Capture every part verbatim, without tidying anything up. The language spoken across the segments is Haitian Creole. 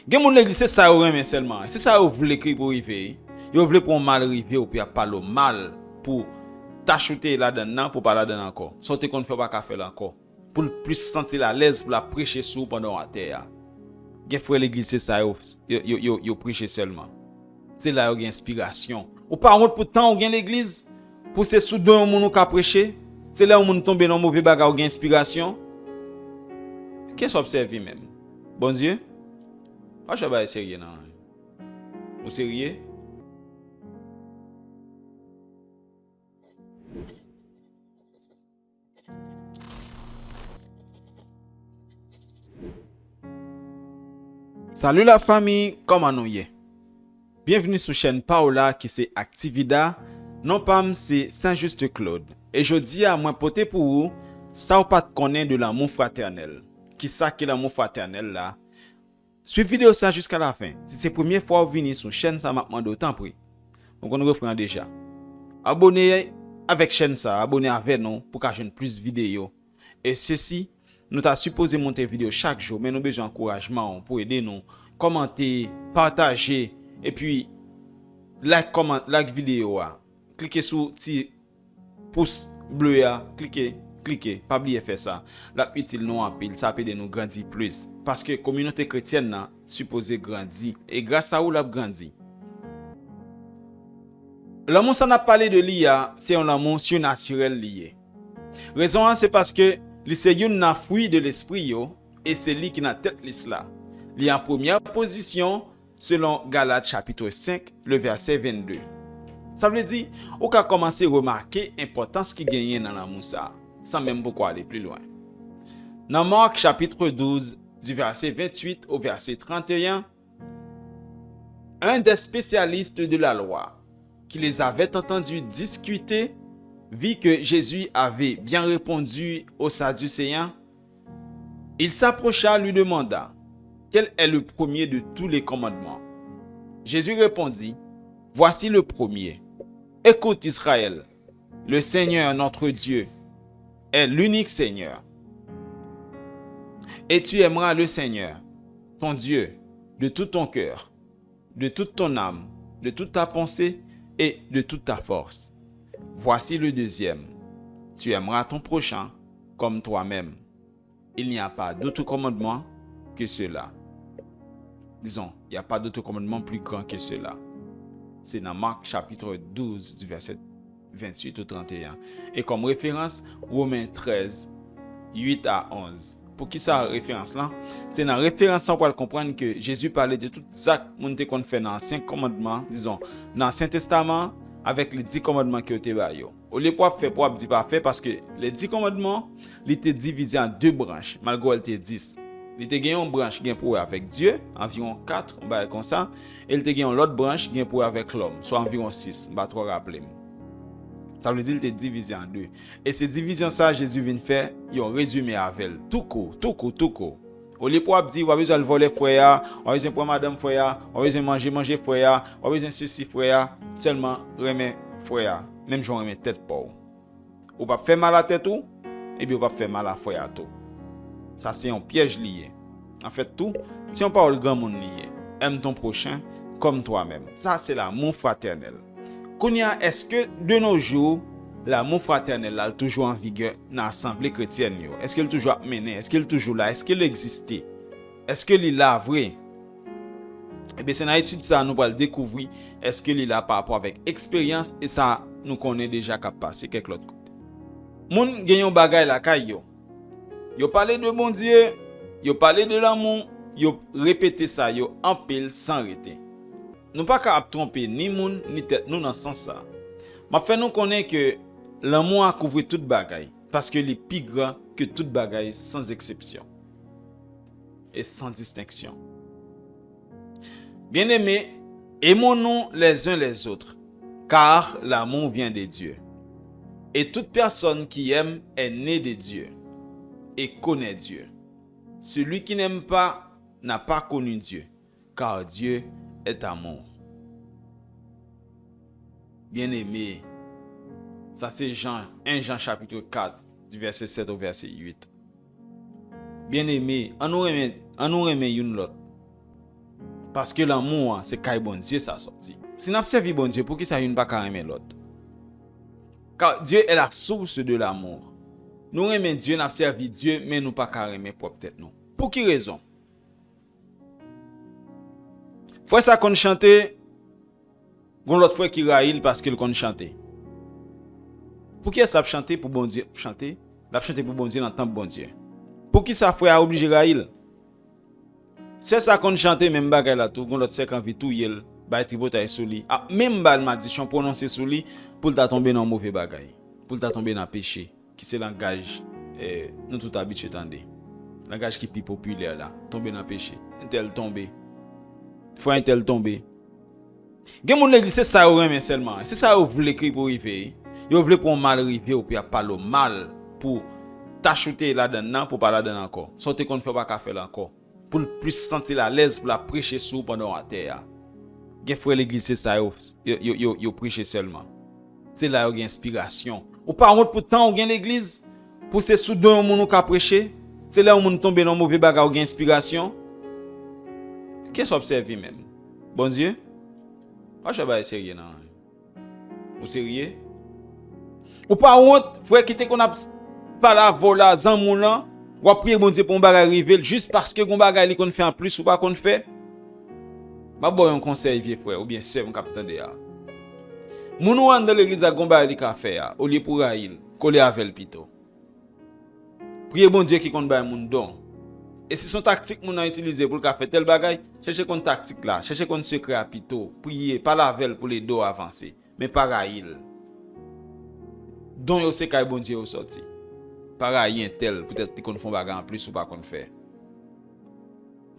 Gen moun legliz, se sa yo renmen sèlman. Se sa yo vle ke pou rive. Yo vle pou yon mal rive w, pou y ap pale w mal, pou tach ou te ye ladann nan, pou w pa ladann ankò. Sa w te konn fè, w pa ka fè l ankò. Pou l plis santi l alèz, pou l ap preche sou ou pandan w atè a. Gen frè legliz, se sa yo, yo, yo, yo, yo preche sèlman. Se la yo gen enspirasyon. Ou pa wont pou tan ou gen legliz? Pou se sou do yon moun ou ka preche? Se lè yon moun tonbe nan move bagay ou gen enspirasyon? Kiyès w ap sèvi menm? Bondye? Pa jwe bagay serye nan. Ou serye? Salut la famille, kòman nou ye? Byenvni sou chèn pa w la ki se Activida. Non pa m se Saint Juste Claude. E jodi a mwen pote pou ou sa w pa t konnen de lanmou fratènèl. Kisa ki lanmou fratènèl la? Swiv videyo sa jiska lafen. Si se premye fwa w vini sou chèn sa, m ap mande w tanpri. Nou konn refren an deja. Abone avèk chèn sa, abone avè nou pou ka jwenn plis videyo. E sesi, nou ta sipoze monte videyo chak jou, men nou bezwen ankourajman w pou ede nou. Kòmante, pataje, epi like, kòman, like videyo a. Klike sou ti pous ble a, klike, klike, pa bliye fè sa. L ap itil nou anpil, sa ap ede nou grandi plis. Paske kominote kretyèn nan sipoze grandi. E gras a ou l ap grandi. Lanmou sa n ap pale de li a, se yon lanmou sinatirèl li ye. Rezon an se paske li se youn nan fwi de Lespri yo, e se li ki nan tèt lis la. Li an premyè pozisyon selon Galat chapit senk, le vèsè vennde. Sa vle di, ou ka kòmanse remake enpòtans ki genyen nan lanmou sa, san menm poko ale pli lwen. Nan Mark chapit douz, du verset vingt-huit au verset trente et un, un des spécialistes de la loi, qui les avait entendus discuter, vit que Jésus avait bien répondu aux Sadducéens, il s'approcha, lui demanda, quel est le premier de tous les commandements? Jésus répondit, voici le premier. Écoute, Israël, le Seigneur, notre Dieu, est l'unique Seigneur. Et tu aimeras le Seigneur, ton Dieu, de tout ton cœur, de toute ton âme, de toute ta pensée et de toute ta force. Voici le deuxième. Tu aimeras ton prochain comme toi-même. Il n'y a pas d'autre commandement que cela. Disons, il n'y a pas d'autre commandement plus grand que cela. C'est dans Marc chapitre douze, du verset vingt-huit au trente et un. E kòm referans, Women trèz, uit a onz. Pou ki sa referans lan? Se nan referans sa w pral konprann ke Jezi pale de tout sa k moun te konn fè nan ansyen kòmandman, dizon, nan Ansyen Testaman, avèk li di kòmandman ke yo te ba yo. Olye pou w ap fè, pou w ap di pa fè, paske le di kòmandman, li te divize an de branch, malgre l te dis. Li te gen yon branch gen pou wè avèk Dye, anviwon kat, yon bagay konsa, e li te gen yon lòt branch gen pou wè avèk lòm, swa anviwon sis, m pa twò raple m. Sa vle di li te divize an de. E se divizyon sa Jezi vin fè yon rezime avè l. Tou kou, tou kou, tou kou. Olye pou w ap di, w ap bezwen al vòlè frè a, w ap bezwen pran madanm frè a, w ap bezwen manje, manje frè a, w ap bezwen sesi frè a, sèlman renmen frè a, menm jan w renmen tèt pa w. Ou p ap fè mal a tèt ou, epi ou p ap fè mal a frè a tou. Sa se yon pyèj li ye. Anfèt tou, se yon pawòl granmoun li ye. Aime ton prochain comme toi-même. Sa se lanmou fratènèl. Kounye a, èske de nos jours, lanmou fratènèl la, l toujou an vigè nan asanble kretyèn yo? Èske l toujou ap mennen? Èske l toujou la? Èske l egziste? Èske li la vre? Ebyen, se nan etid sa a nou pral dekouvri èske li la pa rapò avèk eksperyans e sa nou konnen deja k ap pase kèk lòt kote. Moun gen yon bagay lakay yo. Yo pale de Bondye, yo pale de lanmou, yo repete sa yo anpil san rete. Nou pa ka ap twonpe ni moun ni tèt nou nan sans sa a. M ap fè nou konnen ke lanmou a kouvri tout bagay, paske li pi gran ke tout bagay san eksepsyon e san distenksyon. Bien-aimés, aimons-nous les uns les autres, car l'amour vient de Dieu. Et toute personne qui aime est née de Dieu et connaît Dieu. Celui qui n'aime pas n'a pas connu Dieu, car Dieu est amour. Bien-aimés, sa se Jan, en Jan chapit kat, di vèsè sèt o vèsè uit. Bien-aimés, ann nou renmen, ann nou renmen youn lòt. Paske lanmou an, se kay Bondye sa sòti. Si n ap sèvi Bondye, poukisa youn pa ka renmen lòt? Car Dieu est la source de l'amour. Nou renmen Dye, n ap sèvi Dye, men nou pa ka renmen pwòp tèt nou. Pou ki rezon? Frè sa konn chante, gon lòt frè ki rayi l paske l konn chante. Pou kiyès l ap chante? Pou Bondye l ap chante. L ap chante pou Bondye nan tanp Bondye. Poukisa frè a oblije rayi l? Sè sa konn chante menm bagay la tou, gon lòt sè k anvi touye l, bay tripotay sou li, ap menm ba l madichon, pwononse sou li, pou l ta tonbe nan move bagay, pou l ta tonbe nan peche, ki se langaj, eh, nou tout abitye tande. Langaj ki pi popilè la, tonbe nan peche. Entèl tonbe. Frè entèl tonbe. Gen moun legliz, se sa yo renmen sèlman. Se sa yo vle ke pou rive. Yo vle pou yon mal rive w, pou y ap pale w mal, pou tachoute ladan l nan, pou w pa ladan l ankò. Sa w te konn fè, w pa ka fè l ankò. Pou l plis santi l alèz, pou l ap preche sou w pandan w atè a. Gen frè legliz, se sa yo, yo, yo, yo, yo preche sèlman. Se la yo gen enspirasyon. Ou pa wont pou tan w gen legliz? Pou se sou do yon moun ou ka preche? Se lè yon moun tonbe nan move bagay ou gen enspirasyon? Kiyès w ap sèvi menm? Bondye? Pa chè bagay serye nan. Ou serye? Ou pa wont, frè ki te konn ap pale avè w la, zanmi w lan, w ap priye Bondye pou yon bagay rive l, jis paske gon bagay li konn fè anplis ou pa konn fè? M ap ba w yon konsèy, vye frè oubyen sè m k ap tande a. Moun ou anndan legliz la, gon bagay li ka fè a, olye pou w rayi l, kole avè l pito. Priye Bondye ki konn bay moun don. E si se yon taktik moun nan itilize pou l ka fè tèl bagay, chèche konn taktik la, chèche konn sekrè a pito, priye, pale avè l pou l ede w avanse, men pa rayi l. Don yo se kay Bondye yo sòti. Pa rayi entèl poutèt li konn fè yon bagay anplis ou pa konn fè.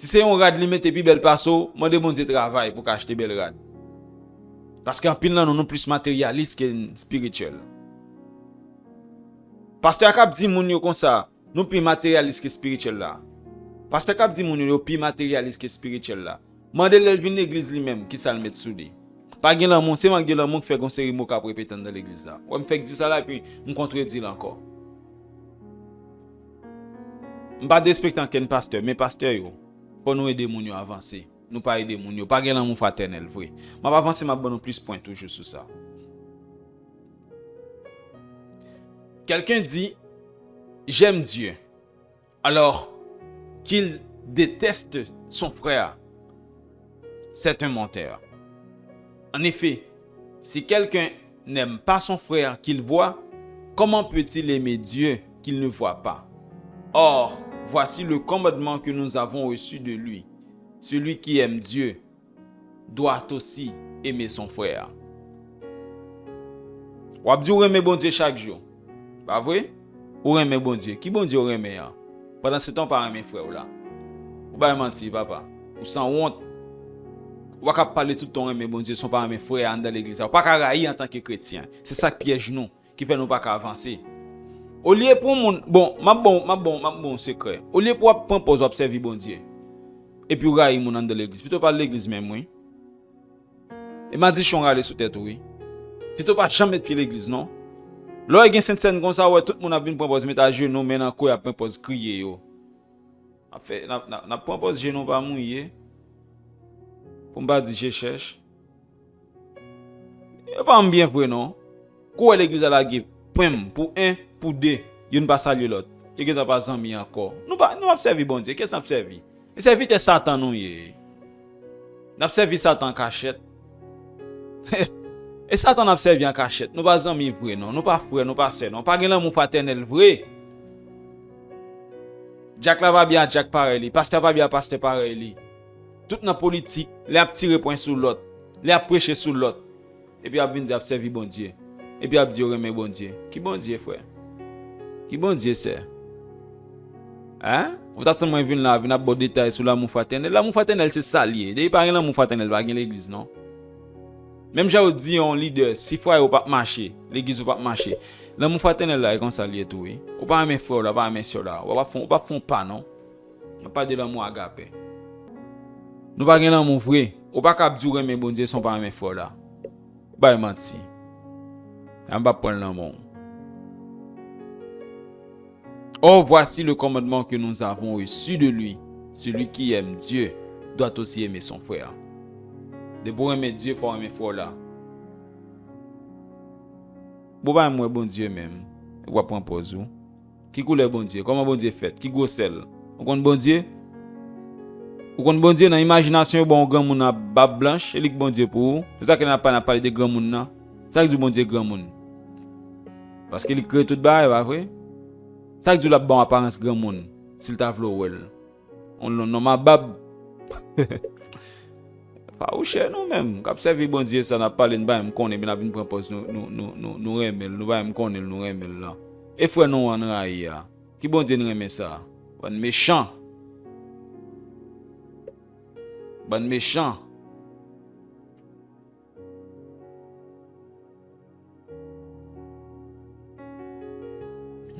Si se yon rad li mete pi bèl pase w, mande Bondye travay pou w ka achte bèl rad. Paske anpil nan nou, nou plis materyalis ke n espirityèl. Pastè a k ap di moun yo konsa, nou pi materyalis ke espirityèl la. Pastè k ap di moun yo, yo pi materyalis ke espirityèl la. Mande l lè l vin legliz li menm, kisa l met sou li. Pa gen lanmou, se mank de lanmou k fè gon seri mo k ap repete anndan legliz la. Wè m fèk di sa la, epi m kontredi l ankò. M pa derespekte ankenn pastè, men pastè yo, fò nou ede moun yo avanse. Nou pa ede moun yo, pa gen lanmou fratènèl vre. M ap avanse, m ap ban nou plis pwen toujou sou sa. Quelqu'un dit, j'aime Dieu, alors qu'il déteste son frère, c'est un menteur. En effet, si quelqu'un n'aime pas son frère qu'il voit, comment peut-il aimer Dieu qu'il ne voit pas? Or, voici le commandement que nous avons reçu de lui. Celui qui aime Dieu doit aussi aimer son frère. W ap di w renmen Bondye chak jou. Pa vre? Ou renmen Bondye. Ki Bondye w renmen an? Pandan se tan w pa renmen frè w la. Ou bay manti, papa. Ou sanwont. Ou pa ka pale tout tan w renmen Bondye san w pa renmen frè a anndan legliz la. Ou pa ka rayi antanke kretyen. Se sa k pyèj nou, ki fè nou pa ka avanse. Olye pou moun, bon, m ap bon, m ap bon, m ap bon sekrè. Olye pou w ap pran pòz w ap sèvi Bondye, epi w rayi moun anndan legliz, pito pa al legliz menm, wi. E madichon rale sou tèt ou, wi. Pito pa janm met pye legliz, non. Lè w gen sentsèn konsa, w wè tout moun ap vin pran pòz met ajenou, men nan kou y ap pran pòz kriye yo. N ap fè, n ap, n ap, n ap pran pòz je nou pa mouye. Pou m pa di je chèch. Yo pa renmen byen vre non. Kou wè legliz la lage pwen m pou en, pou de, youn pa salye lòt. Yo gentan pa zanmi ankò. Nou pa, nou ap sèvi Bondye, kiyès n ap sèvi? E sèvitè Satan nou ye. N ap sèvi Satan an kachèt. E Satan n ap sèvi an kachèt. Nou pa zanmi vre non, nou pa frè, nou pa sè non. Pa gen lanmou fratènèl vre. Dyak la pa byen a dyak parèy li, pastè pa byen a pastè parèy li. Tout nan politik, lè ap tire pwen sou lòt, lè ap preche sou lòt, epi ap vin di ap sèvi Bondye, epi ap di yo renmen Bondye. Ki Bondye, frè? Ki Bondye, sè? Hein? Ou t ap tann mwen vin la, vin ap ba w detay sou lanmou fratènèl. Lanmou fratènèl se sa l ye. Depi pa gen lanmou fratènèl, pa gen legliz non. Menm jan yo di yon lidè, si fwaye w p ap mache, legliz ou p ap mache. Lanmou fratènèl la, e konsa l ye tou, wi. Ou pa renmen frè w la, ou pa renmen sè w la, w ap fè, w p ap fè yon pa non. N ap pale de lanmou agapè. Nou pa gen lanmou vre. Ou pa ka ap di w renmen Bondye san w pa renmen frè w la. Bay manti. An m p ap pran l nan men w. Or, voici le commandement que nous avons reçu de lui. Celui qui aime Dieu doit aussi aimer son frère. Depi w renmen Dye, fò w renmen frè w la. Bon, pa menm wè Bondye menm, w ap pran pòz ou. Ki koulè Bondye? Kòman Bondye fèt? Ki gwosè l? Ou konn Bondye? Ou konn Bondye? Nan imajinasyon yo ba w yon granmoun ak bab blanch, e li k Bondye pou ou. Se sa ke n ap pale, n ap pale de granmoun nan. Sa k di w Bondye granmoun? Paske li k kreye tout bagay, pa vre? Sa k di w l ap ba w aparans granmoun, si l ta vle w wè l? Yon lon nonm a bab. Fawouchè nou menm, k ap sèvi Bondye sa, n ap pale, n pa menm konnen, epi n ap vin pran pòz nou, nou, nou, nou, nou renmen l, nou pa menm konnen l, nou renmen l lan. E frè nou an n rayi a? Ki Bondye n renmen sa? Bann mechan. Bann mechan.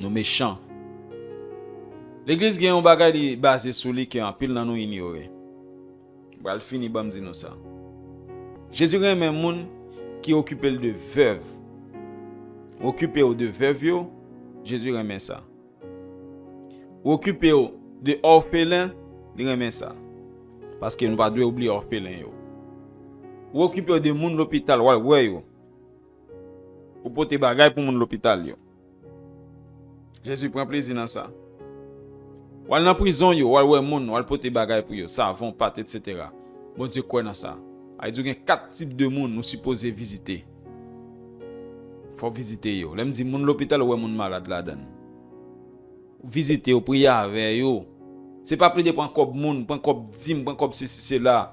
Nou mechan. Legliz gen yon bagay li baze sou li ke anpil nan nou inyore. M pral fini, ban m di nou sa. Jezi renmen moun ki okipe l de vèv. Okipe w de vèv yo, Jezi renmen sa. Ou okipe w de òfelen, li renmen sa. Paske nou pa dwe oubliye òfelen yo. Ou okipe w de moun lopital, w al wè yo. Ou pote bagay pou moun lopital yo. Jezi pran plezi nan sa. W al nan prizon yo, w al wè moun, w al pote bagay pou yo, savon, pat, etsetera. Bondye kwè nan sa. Sa vle di w gen kat tip de moun ou sipoze vizite. Fò w vizite yo. Lè m di moun lopital, ou wè moun malad ladan l. Ou vizite yo, priye avè yo. Se pa plede pran kòb moun, pran kòb dim, pran kòb sesi, sela.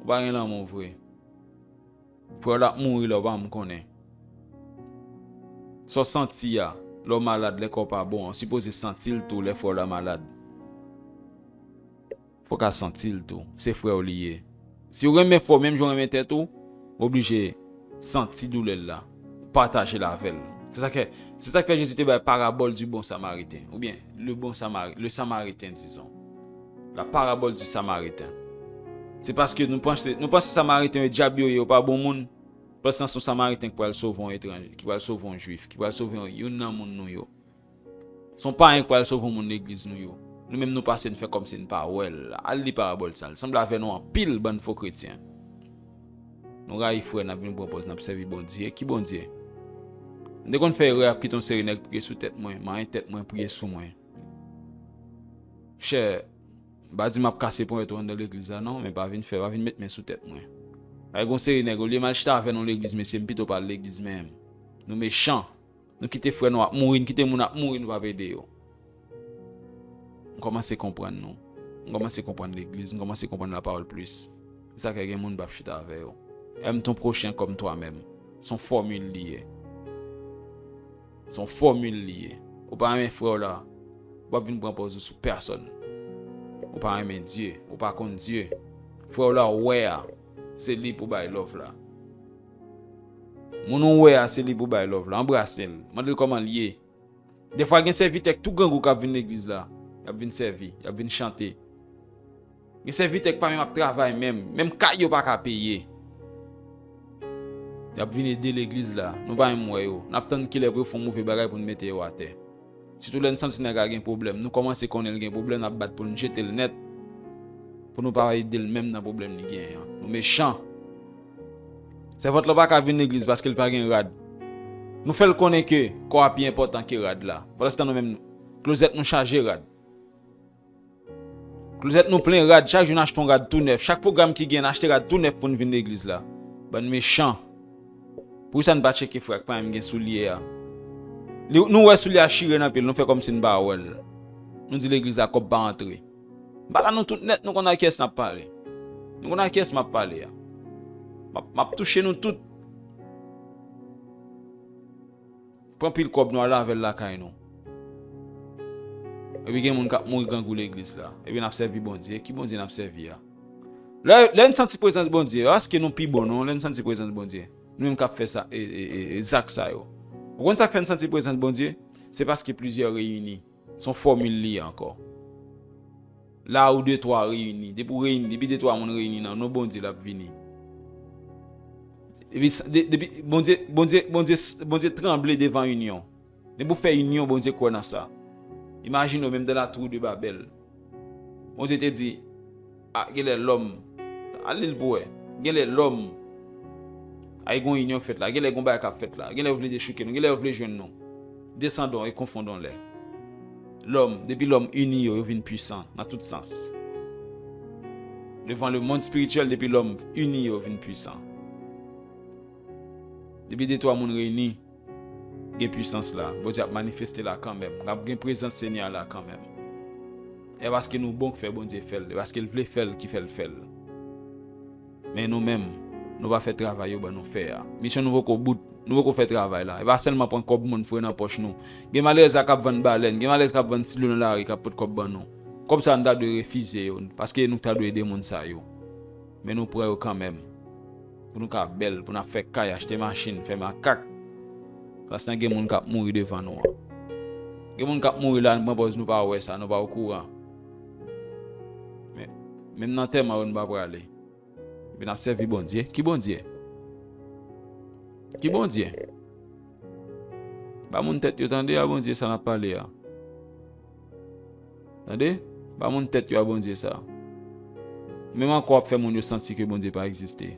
Ou pa gen lanmou vre. Frè w la ap mouri lè w pa menm konnen. Sa w santi a, lè w malad, lè kò w pa bon an, w sipoze santi l tou lè frè w la malad. Fò w ka santi l tou. Se frè w li ye. Si w renmen frè w menm jan w renmen tèt ou, w oblije santi doulè l la, pataje l avè l. Se sa k fè, se sa k fè Jezi te bay parabòl du bon Samaritain, oubyen le bon Samari-, le Samaritain, disons. La parabole du Samaritain. Se paske nou panse, nou panse Samariten yo dyab yo ye, yo pa bon moun. Panse se yon Samariten ki pral sove yon etranje, ki pral sove yon Jwif, ki pral sove yon, youn nan moun nou yo. Se yon payen k pral sove yon moun legliz nou yo. Nou menm nou pase, n fè kòmsi n pa wè l. Al li parabòl sa. L sanble avè nou anpil, bann fo kretyen. Nou rayi frè, n ap vin pran pòz, n ap sèvi Bondye. Ki Bondye? M te konn fè erè ap kite yon seri nèg priye sou tèt mwen, manyen tèt mwen, priye sou mwen. Chè, m pa di m ap kase ponyèt ou anndan legliz la non, men pa vin fè, pa vin met men sou tèt mwen. Ay, gon seri nèg, olye m al chita avè nou legliz, mesye, m pito pa al legliz menm. Nou mechan. Nou kite frè nou ap mouri, n kite moun ap mouri, nou p ap ede yo. M kòmanse konprann nou. M kòmanse konprann legliz, m kòmanse konprann lapawòl plis. Se sa k fè gen moun m p ap chita avè yo. Aime ton prochain comme toi-même. Se yon fòmil li ye. Se yon fòmil li ye. Ou pa renmen frè w la, ou p ap vin pran pòz ou sou pèsòn. Ou pa renmen Dye, ou pa konn Dye. Frè w la ou wè a, se li pou bay love la. Moun ou wè a, se li pou bay love la. Anbrase l. Mande l kòman l ye. Defwa gen sèvitè k tou grangou k ap vin legliz la. Y ap vin sèvi, y ap vin chante. Gen sèvitè k pa menm ap travay menm, menm kay yo pa ka peye. Y ap vin ede legliz la, nou pa menm wè yo. N ap tann kilè pou yo fè yon move bagay pou n mete yo atè. Sitou lè n santi nèg la gen pwoblèm, nou kòmanse konnen l gen pwoblèm, n ap bat pou n jete l nèt. Pou nou pa ede l menm nan pwoblèm li genyen an. Nou mechan. Sèvant lan pa ka vin legliz paske l pa gen rad. Nou fè l konnen ke kò a pi enpòtan ke rad la. Pandanstan nou menm, klozèt nou chaje rad. Klozèt nou plen rad, chak jou n achte yon rad tou nèf. Chak pwogram ki gen, n achte rad tou nèf pou n vin legliz la. Bann mechan. Poukisa n pa tcheke frè a k pa menm gen soulye a? Li, nou wè soulye a chire nan pye l, nou fè kòmsi n pa wè l. Nou di legliz la kòb pa antre. M pa la nou tout nèt, nou konn a kiyès n ap pale. Nou konn a kiyès m ap pale a. M ap, m ap touche nou tout. Pran pil kòb nou al lave l lakay nou. Epi gen moun k ap mouri grangou legliz la. Epi n ap sèvi Bondye. Ki Bondye n ap sèvi a? Lè, lè n santi prezans Bondye, èske nou pi bon non? Lè n santi prezans Bondye. Nou menm k ap fè sa, e, e, e, e zak sa yo. Ou konn sa k fè n santi prezans Bondye? Se paske plizyè reyini. Se yon fòmil li ye ankò. La ou de twa reyini, depi w reyini, depi de twa moun reyini nan non Bondye, l ap vini. Depi, de-, depi Bondye, Bondye, Bondye, Bondye tranble devan inyon. Depi w fè inyon, Bondye kwè nan sa. Imajine w menm dans la tour de Babel. Bondye te di, a, genlè lòm, al li l pou wè. Genlè lòm, ay gon inyon k fèt la, genlè gon bagay k ap fèt la, genlè yo vle dechouke nou, genlè yo vle jwenn nou. Desandon e konfondon lè. Lòm, depi lòm ini yo, yo vin pwisan nan tout sans. Devan lemonn espirityèl, depi lòm ini yo, yo vin pwisan. Depi de twa moun reyini, gen pwisans la. Bondye ap manifeste la kanmenm. Ap gen prezans Senyè a la kanmenm. E paske nou bon k fè Bondye fè l. E paske l vle fè l ki fè l fè l. Men nou menm, nou pa fè travay yo ban nou fè a. Misyon nou poko bout, nou poko fè travay la. E pa sèlman pran kòb moun foure nan pòch nou. Gen malerèz la k ap vann balèn, gen malerèz k ap vann silo nan lari k ap pot kòb ban nou. Kòb sa a nou ta dwe refize yo, paske nou ta dwe ede moun sa yo. Men nou pran yo kanmenm. Pou nou ka bèl, pou n ap fè kay, achte machin, fè makak. Paske gen moun k ap mouri devan nou an. Gen moun k ap mouri la, nou pran pòz nou pa wè sa, nou pa okouran. Men, menm nan antèman yo, nou pa prale. Epi n ap sèvi Bondye. Ki Bondye? Ki Bondye? Ba moun tèt yo tande a Bondye sa n ap pale a. Tande? Ba moun tèt yo a Bondye sa. Menm ankò w ap fè moun yo santi ke Bondye pa egziste.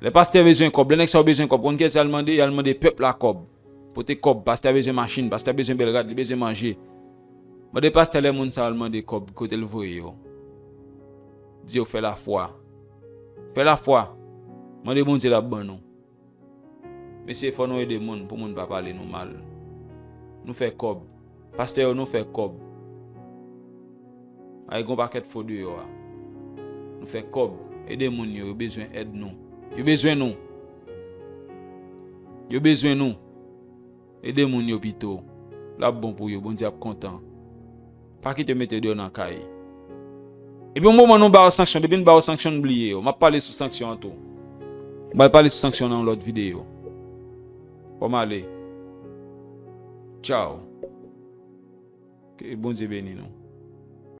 Lè pastè bezwen kòb, lè nèg sa yo bezwen kòb, konn kiyès y al mande? Y al mande pèp la kòb. Pote kòb, pastè a bezwen machin, pastè a bezwen bèl rad, li bezwen manje. Mande pastè lè moun sa yo al mande kòb, kote l voye yo. Di yo fè lafwa. Fè lafwa. Mande Bondye l ap ban nou. Mesye, fò nou ede moun pou moun pa pale nou mal. Nou fè kòb. Pastè yo, nou fè kòb. Ay gon pakèt fo deyò a. Nou fè kòb. Ede moun yo, yo bezwen èd nou. Yo bezwen nou. Yo bezwen nou. Ede moun yo pito. L ap bon pou yo, Bondye ap kontan. Pa kite yo mete yo deyò nan kay. Epi yon moman nou ba yo sanksyon, depi n ba yo sanksyon, n bliye yo. M ap pale sou sanksyon an tou. M pral pale sou sanksyon nan yon lòt videyo. Fò m ale. Tchaw. Ke Bondye beni nou.